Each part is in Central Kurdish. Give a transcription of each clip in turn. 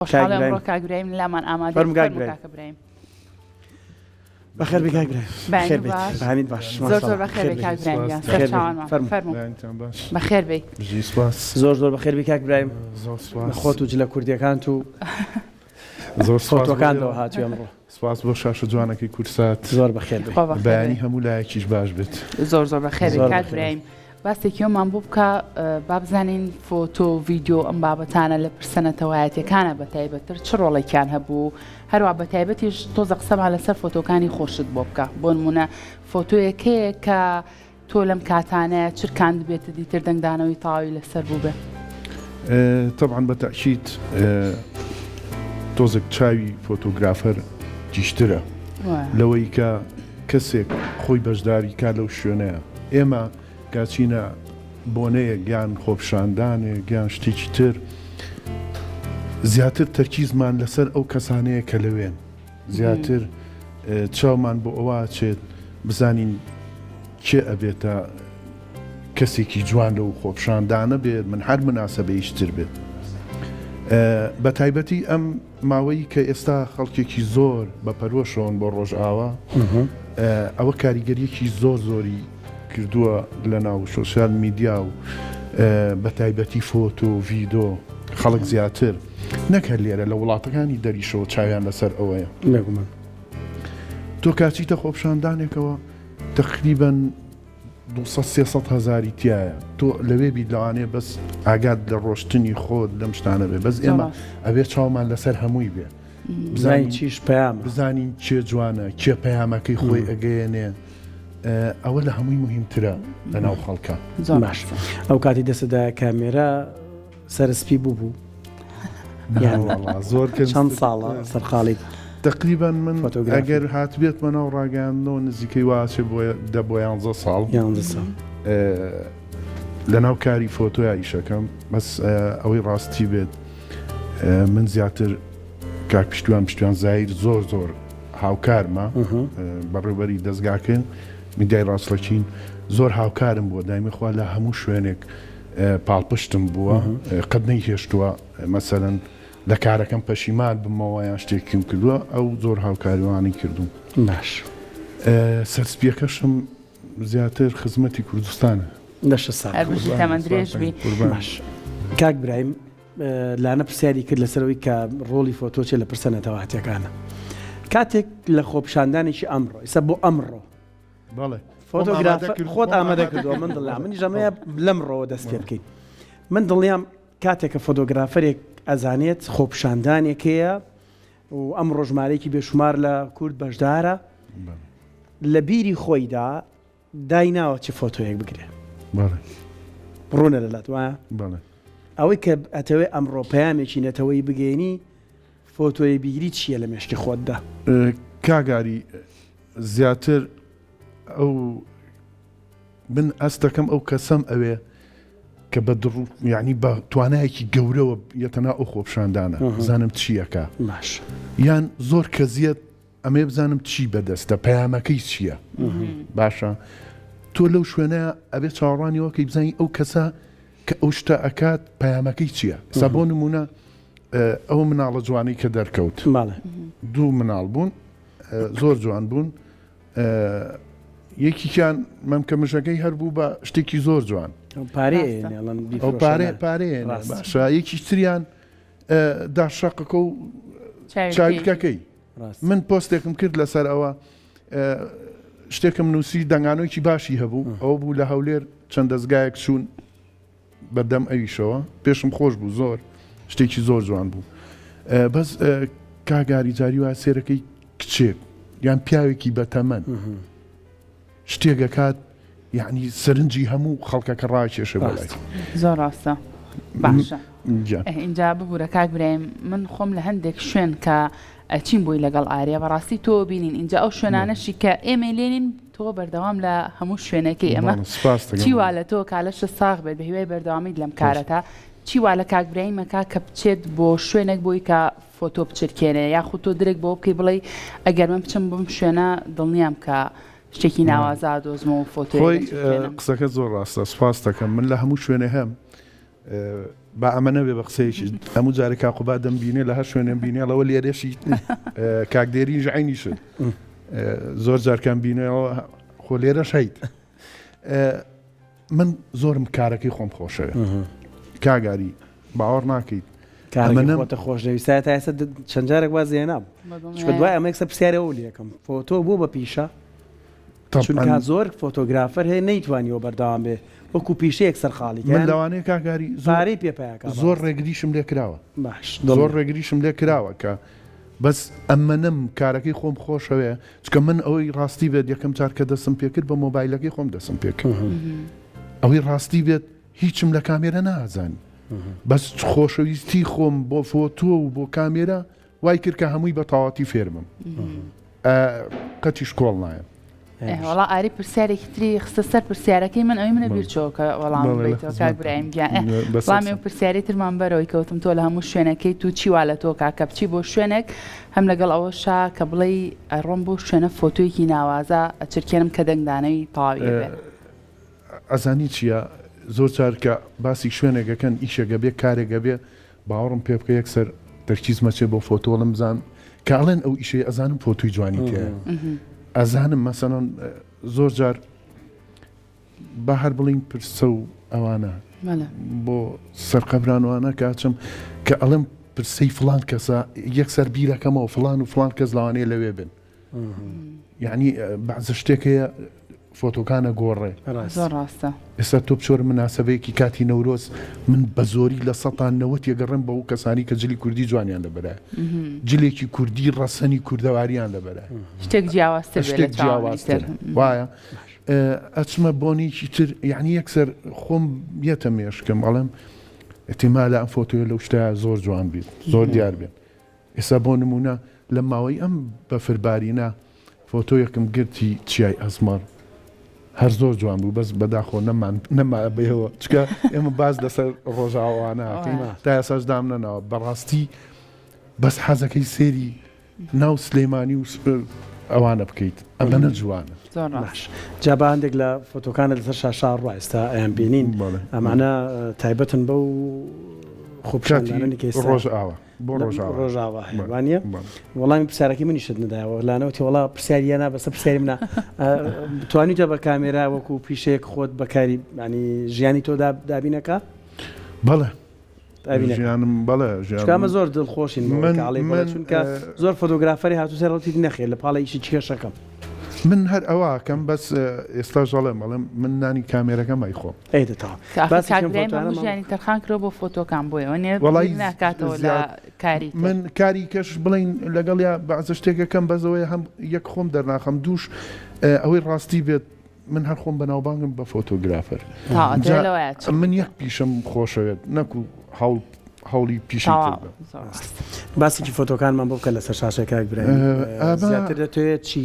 خۆشحاڵی ئەمڕۆ کاک برایم لامان ئامادە فەرموو کاک برایم. کاکە برایم. بەخێر بێی کاک برایم. بەیانی بەخێر بێیت. باش. بەیانیت باش. زۆر زۆر ماشاءاللە. بەخێر بێی بێیت. کاک برایم گیان. بەخێر بێی. سەرچاوانمان. فەرموو. فەرموو. بەیانیتان باش. بەخێر بێی. بژی سوپاس. زۆر زۆر بەخێر بێی کاک برایم. زۆر سوپاس. لە خۆت و جلە کوردیەکانت و زۆر سوپاس بۆ فۆتۆکانتەوە ئێوە. هاتووی ئەمڕۆ. سوپاس بۆ شاشە جوانەکەی کوردسات. زۆر بەخێر بێی. خوا بەخێر بەیانی بێی. هەموو لایەکیش باش بێت. زۆر زۆر بەخێر بێی زۆر کاک بەخێر بێی. برایم. باسێکی ئەومان بۆ بکە با بزانین فۆتۆ و ڤیدیۆ ئەم بابەتانە لە پرسە نەتەوایەتیەکانە بە تایبەتتر چ ڕۆڵێکیان هەبوو هەروا بە تایبەتیش تۆزە قسەمان لەسەر فۆتۆکانی خۆشت بۆ بکە بۆ نمونە فۆتۆیەک هەیە کە تۆ لەم کاتانەیە چرکاندبێتت ئیتر دەنگدانەوەی تەواوی لەسەر بووبێ. تەبعەن بە تەئکید تۆزێک چاوی فۆتۆگرافەر تیژترە لەوەی کە کەسێک خۆی بەشداری کا لەو شوێنەیە ئێمە کە چینە بۆنەیەک یان خۆپیشاندانێک یان شتێکی تر زیاتر تەرکیزمان لەسەر ئەو کەسانەیە کە لەوێن زیاتر چاومان بۆ ئەوە ئەچێت بزانین کێ ئەبێتە کەسێکی جوان لەو خۆپیشاندانە بێت من هەر مناسەبەیش تر بێت بە تایبەتی ئەم ماوەی کە ئێستا خەڵکێکی زۆر بە پەرۆشەوەن بۆ ڕۆژئاوا ئەوە کاریگەریەکی زۆر زۆری کردووە لە ناو سۆسیال میدیا و بە تایبەتی فۆتۆ و ڤیدۆ خەڵک زیاتر نەک هەر لێرە لە وڵاتەکانی دەریشەوە چاویان لەسەر ئەوەیە. بێگومان. تۆ کاچیتە خۆپیشاندانێکەوە تەقریبەن 200 300 هەزاری تایە تۆ لەوێ بیت لەوانەیە بەس ئاگات لە ڕۆشتنی خۆت لەم شتانە بێ بەس ئێمە ئەبێ چاومان لەسەر هەمووی بێ بزانین چیش پەیام بزانین کێ جوانە کێ پەیامەکەی خۆی ئەگەیەنێ ئەوە لە هەمووی مهمترە لە ناو خەڵکە باش ئەو کاتی دەستدا کامێرا سەرسپی بوو بوو زۆر چەند ساڵە سەرقاڵی تقریبا من ئەگەر هاتبێتمە ناو ڕاگەیاندنەوە نزیکەی واچێ بۆ دە بۆ یانزە ساڵ یانزە ساڵ لە ناو کاری فۆتۆیا ئیشەکەم بەس ئەوەی ڕاستی بێت من زیاتر کاک پشتیوان پشتیوان زایر زۆر زۆر هاوکارمە بەڕێوبەری دەستگاکەن میدیای ڕاستڕەکین زۆر هاوکارم بووە دایمی خوا لە هەموو شوێنێک پاڵپشتم بووە قەت نەیهێشتووە مەسەرەن لە کارەکەم پەشیمان بمەوە یان شتێکیم کردووە ئەو زۆر هاوکاریوانی کردوم باش سەرسپیەکەشم زیاتر خزمەتی کوردستانە. لەشت ساغ هەر بژی تەمەن درێژ بی. باش کاک برایم لانە پرسیاری کرد لەسەر ئەوەی کە ڕۆڵی فۆتۆ چیە لە پرسە نەتەواتیەکانە کاتێک لە خۆپیشاندانێکی ئەمڕۆ ئیستا بۆ ئەمڕۆ بەڵێ فۆتۆگراف خۆت ئامادە کردووە من دڵنیام منیش ئەمەیە لەمڕۆوە دەست پێ بکەین من دڵنیام کاتێک کە فۆتۆگرافەرێک ئەزانێت خۆپیشاندانێک هەیە و ئەمڕۆ ژمارەیەکی بێشومار لە کورد بەشدارە لە بیری خۆیدا دایناوە چ فۆتۆیەک بگرێ ڕوونە لەلات وایە ئەوەی کە ئەتەوێ ئەمڕۆ پەیامێکی نەتەوەی بگەێنی فۆتۆی بیری چییە لە مێشکی خۆتدا؟ کاگاری زیاتر ئەو من ئەستەکەم ئەو کەسەم ئەوێ کە بە دڕ یعنی بە توانایەکی گەورەوە یەتەنا ئەو خۆپشاندانە بزانم چیەکە باش یان زۆر کەزیەت ئەمێ بزانم چی بەدەستە پەیامەکەی چییە باشە تۆ لەو شوێنە ئەبێ چاوەڕوانی وەکەی بزانانی ئەو کەسە کە ئەو شتە ئەکات پەیامەکەی چییە سا بۆ نمونە ئەو مناڵە جوانی کە دەرکەوت دوو مناڵ بوون زۆر جوان بوون یەکیکیان مەمکە مژەکەی هەر بوو بە شتێکی زۆر جوان ئەو پارێ پارێ باشە یەکی تریان داشەقەکە و چاویلکەکەی من پۆستێکم کرد لەسەر ئەوە شتێکم نووسی دەنگانۆیکی باشی هەبوو ئەوە بوو لە هەولێر چەند دەستگایەک چوون بەدەم ئەویشەوە پێشم خۆش بوو زۆر شتێکی زۆر جوان بوو بەس کاگاری جاری وا سێرەکەی کچێک یان پیاوێکی بەتەمەن شتێک ئەکات یعنی سەرنجی هەموو خەڵکەکە ڕاکێشێ بۆ لای. زۆر ڕاستە باشە ئینجا ببورە کاک برایم من خۆم لە هەندێک شوێن کە ئەچین بۆی لەگەڵ ئاریا بەڕاستی تۆ بینین ئینجا ئەو شوێنانەشی کە ئێمەی لێنین تۆ بەردەوام لە هەموو شوێنەکەی ئەمە چی وا لە تۆ کالەشە ساغ بێت بە هیوای بەردەوامیت لەم کارەتا چی وا لە کاک برایمەکە کە بچێت بۆ شوێنێک بۆی کە فۆتۆ بچرکێنێ یاخود تۆ درک بەوە بکەی بڵێی ئەگەر من بچم بەم شوێنە دڵنیام کە شتێکی ناوازە ئەدۆزمەوە و فۆتۆیەک خۆی ئەچرکێنم. قسەکەت زۆر ڕاستە سوپاست دەکەم من لە هەموو شوێنێ هەم. با ئەمە نەبێ بە قسەیەکی هەموو جارێک کاک قوباد دەمبینێ لە هەر شوێنێم بینێ ئەڵێ لێرەشی کاک دێرینش عەینی شت زۆر جار کەم بینەوە خۆ لێرەش هەیت من زۆرم کارەکەی خۆم خۆشەوێت کاگاری باوەڕ ناکەیت کارەکەی خۆش دەویستە تا ئێستا چەند جارێک واز هێنام چونکە دوای ئەمە یەکسەر پرسیارەوە لەکەم فۆتۆ بوو بە پیشە چونکە زۆر فۆتۆگرافەر هەیە نەیتوانیوە بەردەوام بێ وەکو پیشەیەک سەرقاڵی من لەوانەیە کاک ئاری پارەی پێ پەیا کا زۆر ڕێگریشم لێ کراوە باش زۆر ڕێگریشم لێ کراوە کە بەس ئەمەنەم کارەکەی خۆم خۆشەوێ چکە من ئەوەی ڕاستی بێت یەکەم جار کە دەستم پێکرد بە مۆبایلەکەی خۆم دەستم پێکرد ئەوەی ڕاستی بێت هیچم لە کامێرە نازانی بەس خۆشەویستی خۆم بۆ فۆتۆ و بۆ کامێرا وای کرد کە هەمووی بە تەواتی فێر بم قەتیش کۆڵ نایەم. وەڵا ئاری پرسیارێکی تری خستە سەر پرسیارەکەی من ئەوی منە بیر چۆ کە وەڵام بەیتەوە کاک برایم گیان وەڵامی ئەو پرسیاری ترمان بەرەوەی کەوتم تۆ لە هەموو شوێنەکەی تو چی وا لە تۆ کاکە بچی بۆ شوێنێک هەم لەگەڵ ئەوەشا کە بڵێی ئەڕۆم بۆ شوێنە فۆتۆیەکی ناوازە ئەچرکێنم کە دەنگدانەوی تەواوی ئەبێ. ئەزانی چیە زۆر جار کە باسی شوێنێک ئەکەن ئیشێک ئەبێ کارێک ئەبێ باوەڕم پێ بکە یەکسەر تەرکیزم ئەچێ بۆ فۆتۆ ئەڵێم بزانم کە ئەڵێن ئەو ئیشەی ئەزانم فۆتۆی جوانی تیایە ئەزانم مەسەلەن زۆر جار با هەر بڵین پرسە و ئەوانە بۆ سەرقەبرانوانە کە ئەچم کە ئەڵێم پرسەی فلان کەسە یەکسەر بیرەکەمەوە فلان و فلان کەس لەوانەیە لەوێ بن یعنی بەعزە شتێک هەیە فۆتۆکانە گۆڕێ زۆر ڕاستە. ئێستا تۆ بچۆرە مناسەبەیەکی کاتی نەورۆز من بە زۆری لە سەتا نەوەت یەگەڕێم بەو کەسانی کە جلی کوردی جوانیان لەبەرایە جلێکی کوردی ڕەسەنی کوردەواریان لەبەرایە شتێک جیاوازتر بێ لە شتێک چاوانی جیاوازتر تر. وایە ئەچمە بۆنێکی تر یعنی یەکسەر خۆم یەتە مێشکم ئەڵێم ئیحتیمالە ئەم فۆتۆیە لەو شتە زۆر جوان بیت زۆر دیار بێت ئێستا بۆ نموونە لە ماوەی ئەم بەفر بارینە فۆتۆیەکم گرت هی چیای ئەزمەڕ هەر زۆر جوان بوو بەس بەداخەوە نەمان نەما بەیەوە چکە ئێمە باس لەسەر ڕۆژاوانە تا ئێساش دام نەناوە بەڕاستی بەس حەزەکەی سێری ناو سلێمانی و ئەوانە بکەیت ئەمەنە جوانە. زۆر ڕاست. باش جا با هەندێک لە فۆتۆکانت لەسەر شاشە ڕوا ئێستا ئەیان بینین ئەمانە تایبەتن بەو خۆپیشاندانەی کە ئێستا ڕۆژئاوا بۆ ڕۆژاوا ڕۆژاوا هەیە وانە وەڵامی پرسیارەکەی منیشت ندایەوە لانەوتی وەڵا پرسیاری یانا بەسە پرسیاری منە توانیتە بە کامێرا وەکو پیشەیەک خۆت بەکاری ینی ژیانی تۆ دابینەکە بەڵێ ژیانم بەڵێ ژیانمە زۆر دڵخۆشین من چونکە زۆر فۆتۆگرافەری هاتو سەر ڕوتی نەخێر لە پاڵی ئیشی کێشەکەم من هەر ئەوەکەم بەس ئێستا ژەڵێم ئەڵێم من نانی کامێرەکەم ئەیخۆم. ئەی دە تەواو باسی کاک برایم هەموو ژیانی تەرخان کردوە بۆ فۆتۆکان بۆیە وەنیە وەڵای بیر ناکاتەوە لە زیاد کاری تر. من کاری کەش بڵێین لەگەڵیا بەعزە شتێک ئەکەم بەس ئەوەیە هەم یەک خۆم دەرناخەم دووش ئەوەی ڕاستی بێت من هەر خۆم بەناوبانگم بە فۆتۆگرافەر تەواو جا لەوەیا چ من یەک پیشەم خۆشەوێت نەکو هەوڵ هەوڵی پیشەی تر تەواو بەم. زۆر ڕاستە. باسێکی فۆتۆکانمان بۆ بکە لەسەر شاشە کاک برایم ئەمە زیاتر دەتەوێت چی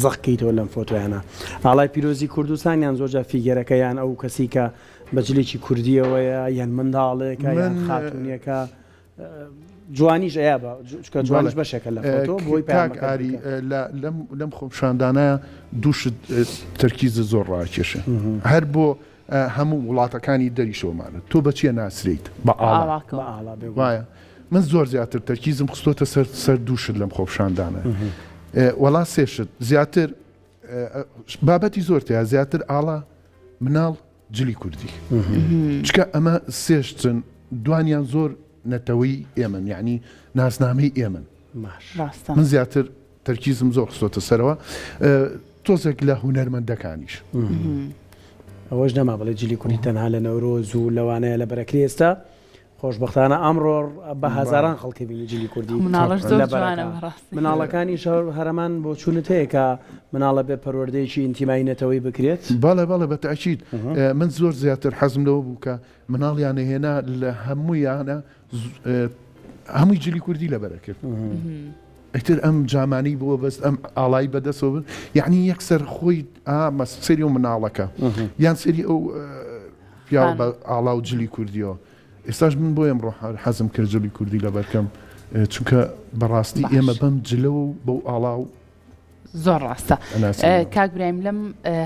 زەق کەیتەوە لەم فۆتۆیانە ئاڵای پیرۆزی کوردستان یان زۆرجار فیگەرەکە یان ئەو کەسی کە بە جلێکی کوردیەوەیە یان منداڵێکە یان من خاتونێکە جوانیش ئەیا بە چونکە جوانیش بەڵێ بەشێکە لە فۆتۆ بۆی کاک پەیامەکە ئاری بکە. لە لەم لەم خۆپیشاندانە دوو شت تەرکیزت زۆر ڕاکێشێ هەر بۆ هەموو وڵاتەکانی دەریشەوەمانە تۆ بە چیە ناسرێیت بە ئاڵا بە ئاڵا بێگومان. وایە من زۆر زیاتر تەرکیزم خستۆتە سەر سەر دوو شت لەم خۆپیشاندانە وەڵا سێ شت زیاتر بابەتی زۆر تیا زیاتر ئاڵا مناڵ جلی کوردی چکە ئەمە سێ شتن دوانیان زۆر نەتەوەی ئێمەن یعنی ناسنامەی ئێمەن ڕاستە. من زیاتر تەرکیزم زۆر خستۆتە سەرەوە تۆزێک لە هونەرمەندەکانیش. ئەوەش نەما بڵێ جلی کوردی تەنها لە نەورۆز و لەوانەیە لە بەرەکری ئێستا خۆشبەختانە ئەمڕۆ بە هەزاران خەڵکی بینی جلی کوردی مناڵەش زۆر لە جوانە بەرەکە بەڕاستی. مناڵەکانیش هەرەمان بۆچوونت هەیە کە مناڵە بێ پەروەردەیەکی ئینتیمایی نەتەوەی بکرێت؟ بەڵێ بەڵێ بە تەئکید من زۆر زیاتر حەزم لەوە بوو کە مناڵیان هێنا لە هەموویانە هەمووی جلی کوردی لەبەر ئەکرد ئیتر ئەم جامانەی بووە بەس ئەم ئاڵای بەدەسەوە بن یعنی یەکسەر خۆی ئا سەری و مناڵەکە یان سەری ئەو پیاو بە ئاڵا و جلی کوردیەوە ئێستاش من بۆ ئەمڕۆ حەزم کرد جلی کوردی لەبەرکەم چونکە بەڕاستی ئێمە بەم جلەوە و بەو ئاڵا و زۆر ڕاستە کاک برایم لەم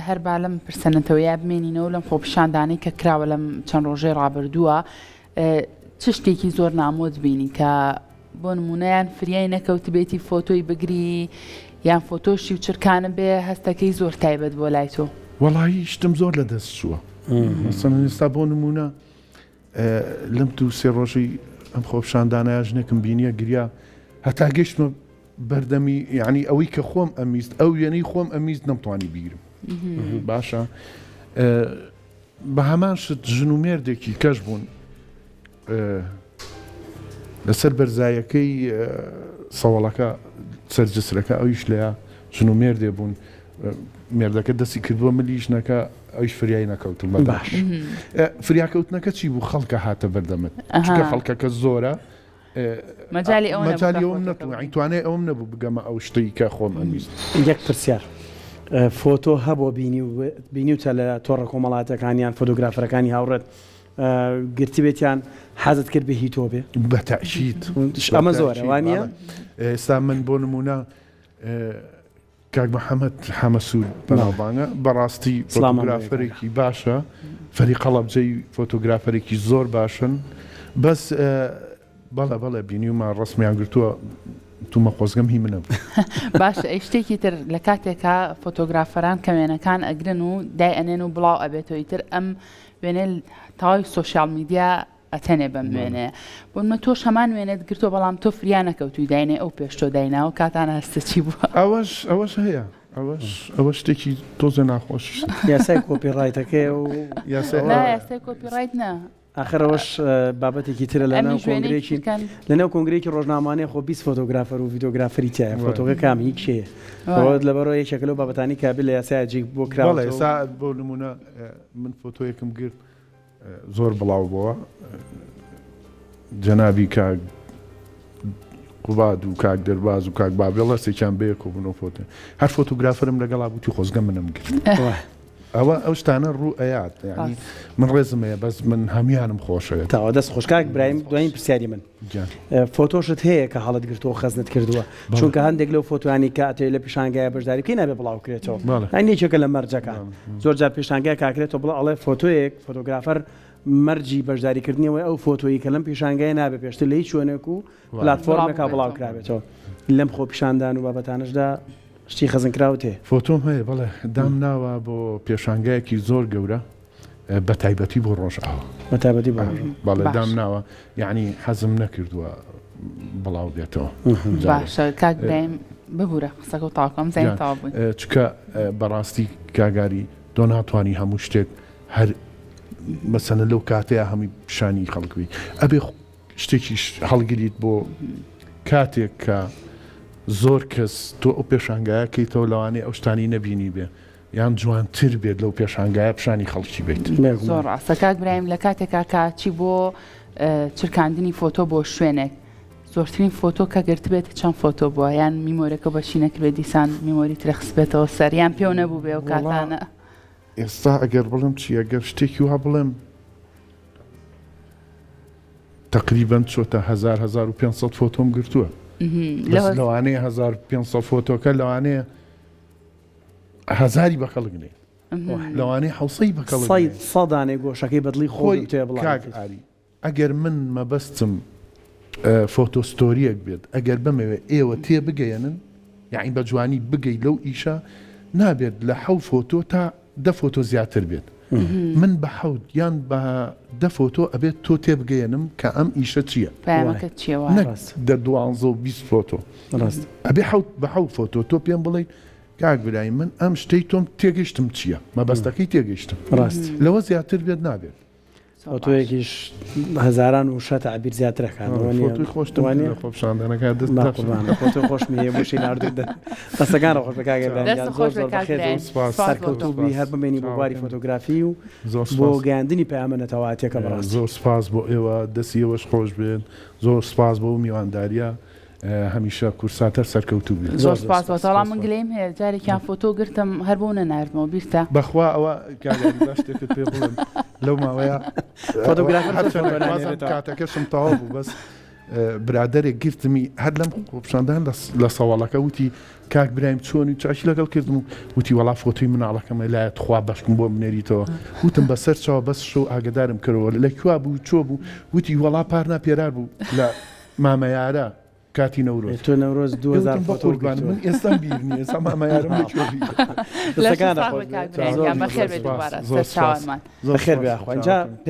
هەر با لەم پرسە نەتەوەیە بمێنینەوە لەم خۆپیشاندانەی کە کراوە لەم چەند ڕۆژەی ڕابردووە. چ شتێکی زۆر نامۆت بینی کە بۆ نموونە یان فریای نەکەوتبێتی فۆتۆی بگری یان فۆتۆشی و چرکانە بێ هەستەکەی زۆر تایبەت بۆ لای تۆ؟ وەڵایی شتم زۆر لە دەست چووە مەسەلەن ئێستا بۆ نموونە لەم دوو سێ ڕۆژەی ئەم خۆپیشاندانەیا ژنێکم بینیە گریا هەتا گەیشتمە بەردەمی یعنی ئەوەی کە خۆم ئەمیست ئەو وێنەی خۆم ئەمیست نەمتوانی بیگرم باشە بە هەمان شت ژن و مێردێکی کەش بوون لەسەر بەرزایەکەی سەوەڵەکە سەر جسرەکە ئەویش لەیا ژن و مێردێ بوون مێردەکە دەستی کردووە ملی ژنەکە ئەویش فریای نەکەوتم بە باش فریاکەوتنەکە چی بوو خەڵکە هاتە بەردەمت چونکە خەڵکەکە زۆرە مەجالی ئەوە مەجالی ئەوم نەبوو یانی توانای ئەوم نەبوو بگەمە ئەو شتەی کە خۆم ئەمویست. یەک پرسیار، فۆتۆ هەبووە بینیوتە لە تۆڕە کۆمەڵایەتیەکان یان فۆتۆگرافەرەکانی هاوڕێت گرتبێتیان حەزت کرد بێ هی تۆ بێ؟ بە تەئکید. ئەمە زۆرە وا نییە؟ ئێستا من بۆ نموونە کاک محەمەد حەمەسوور بەناوبانگە بەڕاستی فۆتۆگرافەرێکی باشە فەریق هەڵەبجەی فۆتۆگرافەرێکی زۆر باشن بەس بەڵێ بەڵێ بینیومە ڕسمیان گرتووە تومە خۆزگەم هی منە بوو. باشە ئەی شتێکی تر لە کاتێکا فۆتۆگرافەران کە وێنەکان ئەگرن و دای ئەنێن و بڵاو ئەبێتەوە ئیتر ئەم وێنەی تەواوی سۆشیال میدیا ئەتەنێ بەم وێنەیە بۆنمە تۆش هەمان وێنەت گرتووە بەڵام تۆ فریا نەکەوتوی داینێ ئەو پێش تۆ دایناوە کاتانە هەستە چی بووە؟ ئەوەش ئەوەش هەیە ئەوەش ئەوە شتێکی تۆزێ ناخۆشیش یاسای کۆپی ڕایتەکەی و یاسای نا یاسای کۆپی ڕایت نا ئاخر ئەوەش بابەتێکی ترە لە ناو ئەمیش وێنەی کۆنگرێکی چرکان لە ناو کۆنگرێکی ڕۆژنامانەیە خۆ 20 فۆتۆگرافەر و ڤیدۆگرافەری تایە وایە. فۆتۆکە کام هی کێیە وایە. ئەوە لەبەرەوە یەکێکە لەو بابەتانی کە بێ لە یاسایە جێ بۆ بەڵێ کراوەتەوە ئێستا بۆ نمونە من فۆتۆیەکم گرت زۆر بڵاو بۆوە جەنابی کاک قوباد و کاک دەرباز و کاک بابێڵ هەرسێکیان بەیەکەوە بوون ئەو فۆتۆ هەر فۆتۆگرافەرم لەگەڵا بووتی خۆزگە منم گرت ئەوە ئەو شتانە ڕوو ئەیات یعنی من ڕێزم هەیە بەس من هەمویانم خۆشەوێت. تەواو دەست خۆش کاک برایم دوایین پرسیاری من فۆتۆشت هەیە کە هەڵت گرتووە و خەزنت کردووە چونکە هەندێک لەو فۆتۆیانی کە ئەتەوێت لە پیشانگایە بەشداری بکەی نابێ بڵاو کرێتەوە یانی یەکێکە لە مەرجەکان زۆر جار پیشانگای کاکرێتەوە بڵێ ئەڵێ فۆتۆیەک فۆتۆگرافەر مەرجی بەشداریکردنیەوەی ئەو فۆتۆیی کە لەم پیشانگای نابێ پێشتر لە هیچ شوێنێک و پلاتفۆرمێکا بڵاو کرابێتەوە لەم خۆپیشاندان و بابەتانەشدا شتی خەزنکراوت هەیە؟ فۆتۆم هەیە بەڵێ دامناوە بۆ پێشانگایەکی زۆر گەورە بە تایبەتی بۆ ڕۆژئاوا. بە تایبەتی بۆ ڕۆژئاوا. بەڵێ دامناوە یەعنی حەزم نەکردووە بڵاو بێتەوە. باشە کاک برایم ببورە قسەکەو تەواو کەم زانی تەواو بووین. چونکە بەڕاستی کاک ئاری تۆ ناتوانی هەموو شتێک هەر مەسەلەن لەو کاتەیا هەمووی پیشانی خەڵک بی ئەبێ شتێکیش هەڵگریت بۆ کاتێک کە زۆر کەس تۆ ئەو پێشانگایە کەیتەوە لەوانەیە ئەو شتانی نەبینی بێ یان جوانتر بێت لەو پێشانگایە پیشانی خەڵکی بیت. زۆر ڕاستە کاک برایم لە کاتێکا کە چی بۆ چرکاندنی فۆتۆ بۆ شوێنێک زۆرترین فۆتۆ کە گرتبێت چەند فۆتۆ بووە یان میمۆرەکە بەشی نەکرێت دیسان میمۆری ترە خستبێتەوە سەر یان پێو نەبوو بێ و کاتانە ئێستا ئەگەر بڵێم چی ئەگەر شتێکی وا بڵێم تەقریبەن چۆتە هەزار 1500 فۆتۆم گرتووە بەس لەوانەیە 1500 فۆتۆکە لەوانەیە هەزاری بە کەڵک نێت لەوانەیە حوسەی بە کەڵک سەد سەدانێ گۆشەکەی بەدڵی خۆی خۆی کاک ئاری ئەگەر من مەبەستم فۆتۆ ستۆریەک بێت ئەگەر بمەوێت ئێوە تێ بگەیەنن یەعنی بە جوانی بگەی لەو ئیشە نابێت لە حەو فۆتۆ تا دە فۆتۆ زیاتر بێت من بە حەوت یان بە دە فۆتۆ ئەبێت تۆ تێبگەیەنم کە ئەم ئیشە چییە پەیامەکەت چییە وایە؟ نەک دە دوانزە و 20 فۆتۆ ڕاست ئەبێ حەوت بە حەوت فۆتۆ تۆ پێم بڵێیت کاک برای من ئەم شتەی تۆم تێگەیشتم چییە مەبەستەکەی تێگەیشتم ڕاست لەوە زیاتر بێت نابێت فۆتۆیەکیش هەزاران وشە تەعبیر زیاتر ئەکات ئەوە نییە؟ فۆتۆی خۆشتم وانیە؟ لە خۆپیشاندانەکە دەست با دەست قوربان فۆتۆی خۆشم هەیە بۆشی ناردووت دە دەستەکان ڕۆخۆش بێ کاک ئیبراهیم دەست گیان زۆر خۆش بێ زۆر کاک بەخێر برایم بێی سپاس سپاس بۆ تۆ سەرکەوتوو بی هەر سپاس بمێنی بۆ بواری چاوەکەم فۆتۆگرافی و زۆر بۆ سپاس گەیاندنی پەیامە نەتەوایەتیەکە بەڕاستی زۆر سپاس بۆ ئێوە دەستی ئێوەش خۆش بێت زۆر سپاس بۆ میوانداریە هەمیشە کوردساتەر سەرکەوتوو بێت. زۆر سوپاس بۆ تۆ. وەڵا من گلەییم هەیە جارێکیان فۆتۆ گرتم هەر بۆ نەناردمەوە بیرتە؟ بەخوا ئەوە کاک عەلی با شتێکت پێ بڵێم لەو ماوەیە فۆتۆگرافەر زۆر هەرچەندە فۆتۆ وازم نانێرێتەوە. کاتەکەشم تەواو بوو بەس. برادەرێک گرتمی هەر لەم خۆپیشاندان لە سەواڵەکە وتی کاک برایم چۆنی چاکی لەگەڵ کردم و وتی وەڵا فۆتۆی مناڵەکەمە لایە تخوا بەشکم بۆ بنێریتەوە وتم بەسەر چاوە بەس شەو ئاگدارم کەرەوە لە کوا بوو چۆ بوو وتی وەڵا پارنا پێرار بوو لە مامەیارە کاتی نەورۆز تۆ نەورۆز 2000 وتم فۆتۆ بەقوربان من ئێستا بیر نییە ئێستا مامەیارم لە کوێ بیر لەشت دەستەکانت ساغ خۆش بێ کاک بێت. برایم زۆر گیان زۆر بەخێر بێ سوپاس. دووبارە زۆر سەرچاوانمان زۆر بەخێر بێ سوپاس ئاخوا. ئینجا چاوەکەم.